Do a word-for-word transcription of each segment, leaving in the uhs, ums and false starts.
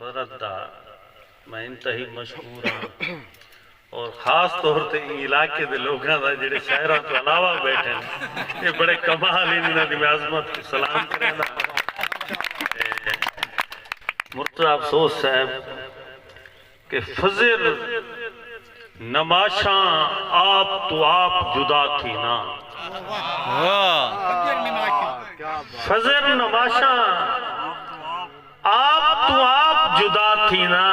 حضرت دا میں انتہائی مشکور ہاں، اور خاص طور تے ایں علاقے دے لوکاں دا جڑے شہراں توں علاوہ بیٹھے ہن، اے بڑے کمال ہن، انہاں دی میں عظمت کوں سلام کریندا ہاں۔ تے مرتضی افسوس صاحب کہ فجر نماشاں آپ توں آپ جدا تھینا۔ واہ۔ فجر نماشاں آپ توں آپ جدا تھینا،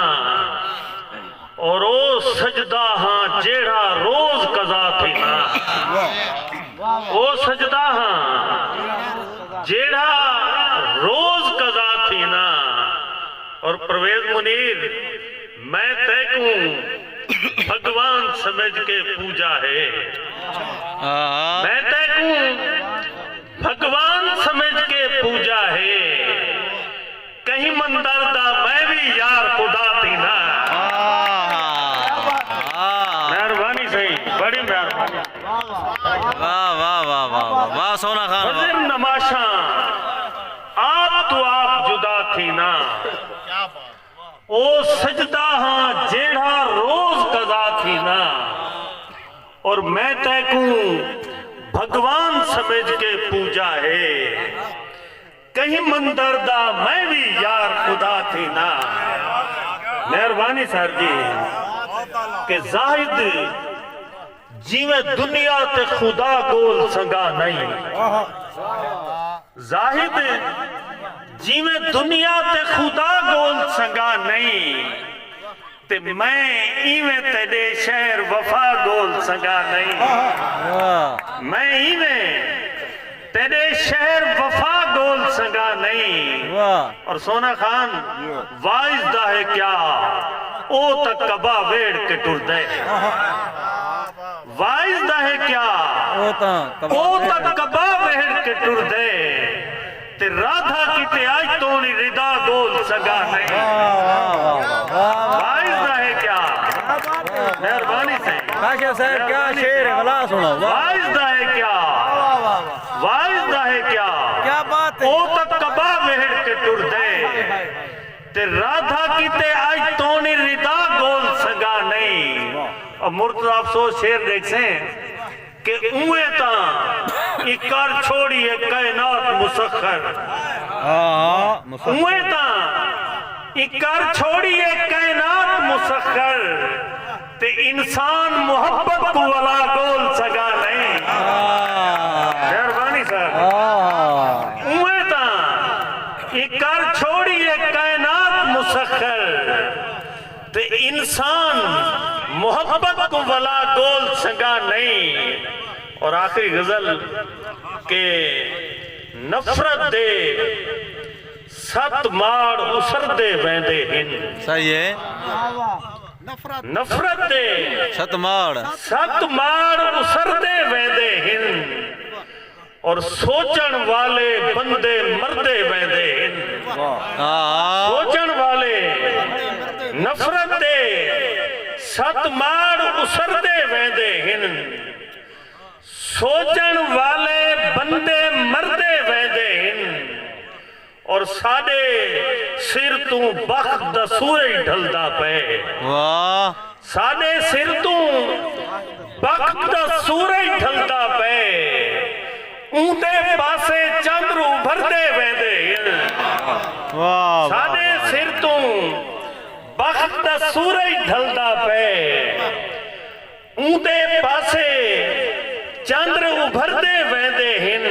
اور او سجدہ ہاں جیڑھا روز قضا تھینا۔ او سجدہ ہاں جیڑھا روز قضا تھینا۔ اور پرویز منیر، میں تیکوں بھگوان سمجھ کے پوجا ہے۔ آہا۔ میں تیکوں بھگوان سمجھ کے پوجا ہے۔ کہیں مندر دا میں وی یار خدا تھینا۔ آہا۔ آہا۔ مہربانی سئیں، بڑی مہربانی۔ واہ واہ واہ واہ واہ واہ، سونا خان واہ۔ فجر نماشاں آپ توں آپ جدا تھینا، او سجدہ ہاں جیڑھا روز قضا تھینا، اور میں تیکوں بھگوان سمجھ کے پوجا ہے۔ کہیں مندر دا میں وی یار خدا تھینا۔ مہربانی سر جی کہ زاہد جیویں دنیا تے خدا ڳول سنگا نئیں۔ زاہد جیویں دنیا تے خدا ڳول سنگا نئیں، تے میں ایویں تیݙے شہر وفا ڳول سنگا نئیں۔ واہ میں ایویں تیݙے شہر وفا ڳول سنگا نئیں۔ واہ۔ اور سونا خان، واعظ دا ہے کیا، او تاں قبا ویڑھ کے ٹردے۔ واعظ دا ہے کیا، او تاں قبا او تاں قبا ویڑھ کے ٹردے، تے رادھا کیتے اڄ توݨی ردا ڳول سنگا نئیں۔ واہ واہ واہ واہ۔ واعظ دا ہے کیا، مہربانی سئیں۔ کاشف صاحب، کیا شعر ہے، ولا سݨاؤ۔ واہ۔ واعظ دا ہے کیا، واعظ دا ہے کیا، کیا بات ہے۔ او تاں قبا ویڑھ کے ٹردے، تے رادھا کیتے اڄ توݨی ردا ڳول سنگا نئیں۔ اور مرتضی افسوس شعر ݙیکھسیں کہ اونویں تاں ایں کر چھوڑیے کائنات مسخر۔ ہاں، مسخر۔ اونویں تاں ایں کر چھوڑیے کائنات مسخر، تے انسان محبت کوں ولا ڳول سنگا نئیں۔ آہ۔ مہربانی سر۔ آہ۔ اونویں تاں ایں کر چھوڑیے کائنات مسخر، تے انسان محبت کوں ولا ڳول سنگا نئیں۔ اور آخری غزل کہ نفرت دے ست ماڑ اسردے ویندے ہن۔ صحیح ہے۔ نفرت دے ست ماڑ۔ ست ماڑ اسردے ویندے ہن، اور سوچݨ والے بندے مردے ویندے ہن۔ ہاں۔ سوچݨ والے نفرت دے ست ماڑ اسردے ویندے ہن۔ سوچݨ والے بندے مردے ویندے ہن، اور ساݙے سر توں بخت دا سورج ڈھلدا پئے۔ واہ۔ ساݙے سر توں بخت دا سورج ڈھلدا پئے، اوندے پاسے چندر ابھردے ویندے ہن۔ واہ، واہ۔ ساݙے سر توں بخت دا سورج ڈھلدا پئے، اوندے پاسے چندر ابھردے ویندے ہن۔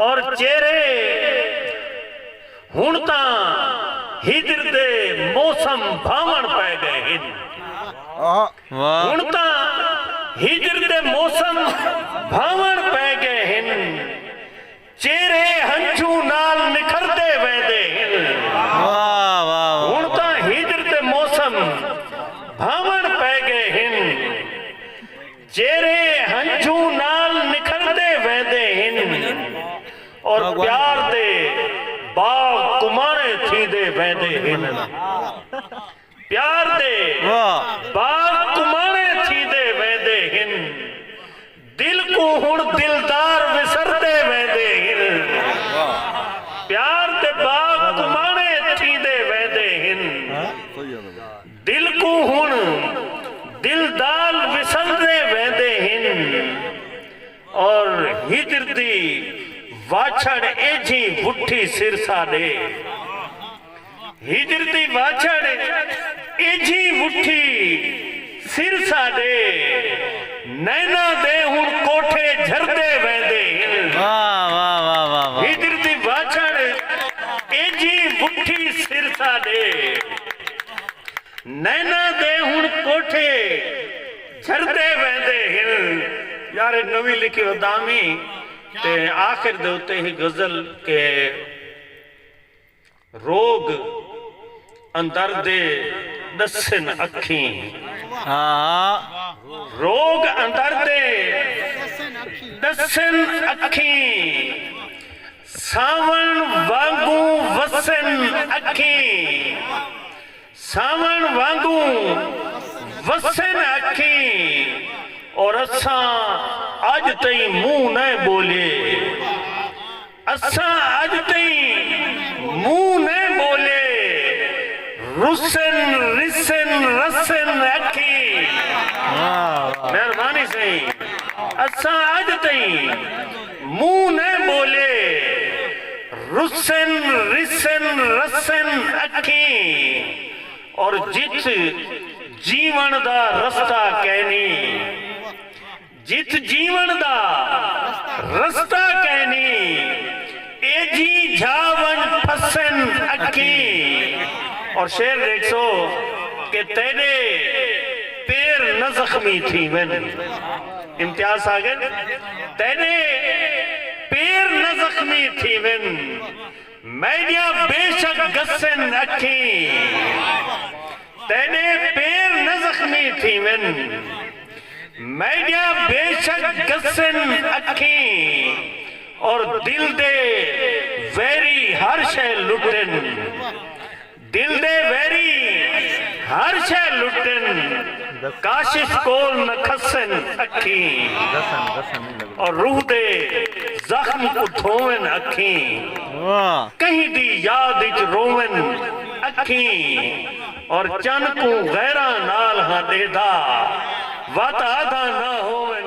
اور چہرے ہݨ تاں ہجر دے موسم بھاوݨ پئے ڳئے ہن۔ واہ۔ ہݨ تاں ہجر دے موسم بھاوݨ پئے ڳئے ہن۔ چہرے ہنجھوں نال نکھردے ویندے ہن۔ واہ، واہ، واہ۔ ہݨ تاں ہجر دے موسم بھاوݨ پئے ڳئے ہن۔ چہرے ہنجھوں نال نکھردے ویندے ہن، اور پیار دے باغ کماݨے تھیندے ویندے ہن۔ پیار دے واہ۔ باغ کماݨے تھیندے ویندے ہن۔ دل کوں ہݨ دلدار وسردے ویندے ہن۔ پیار دے باغ کماݨے تھیندے ویندے دل کوں ہݨ دلدال وسلدے ویندے ہن، اور ہجر دی واچھڑ ایجھی وٹھی سر ساݙے۔ ہجر دی واچھڑ ایجھی وٹھی سر ساݙے، نیناں دے ہݨ کوٹھے جھردے ویندے ہن۔ واہ، واہ، واہ، واہ، واہ۔ ہجر دی واچھڑ ایجھی وٹھی سر ساݙے، نیناں دے ہݨ کوٹھے جھردے ویندے ہن۔ یار، نویں لکھی ودامی تے آخر دے اتے ہی غزل کہ روگ اندر دے ݙسن اکھیں۔ ہاں۔ روگ اندر دے ݙسن اکھیں، ساوݨ وانگوں وسن اکھیں، ساوݨ وانگوں وسن اکھیں، اور اساں اڄ تئیں منہ نہ ٻولے۔ اساں اڄ تئیں منہ نہ ٻولے، رسن، رسن، رسن اکھیں۔ واہ، واہ۔ مہربانی سئیں۔ اساں اڄ تئیں منہ نہ ٻولے، رسن، رسن، رسن اکھیں۔ اور جتھ جیوݨ دا رستہ کینی، جتھ جیوݨ دا رستہ کینی، ایجھی جھا ونڄ پھسن اکھیں۔ اور شعر ݙیکھسو کہ تیݙے پیر نہ زخمی تھیون۔ امتیاز ساگر، تیݙے پیر نہ زخمی تھیون، میݙیاں بے شک گسن اکھیں۔ تیݙے پیر نہ زخمی تھیون، میݙیاں بے شک گسن اکھیں، اور دل دے ویری ہر شے لٹن، دل دے ویری ہر شے لٹن، کاشف کول نہ کھسن اکھیں، اور روح دے زخم کوں دھوون اکھیں۔ واہ۔ کہیں دی یاد اچ روون اکھیں، اور چن کوں غیراں نال ہاں ݙیہدا، وت آدھا نہ ہوون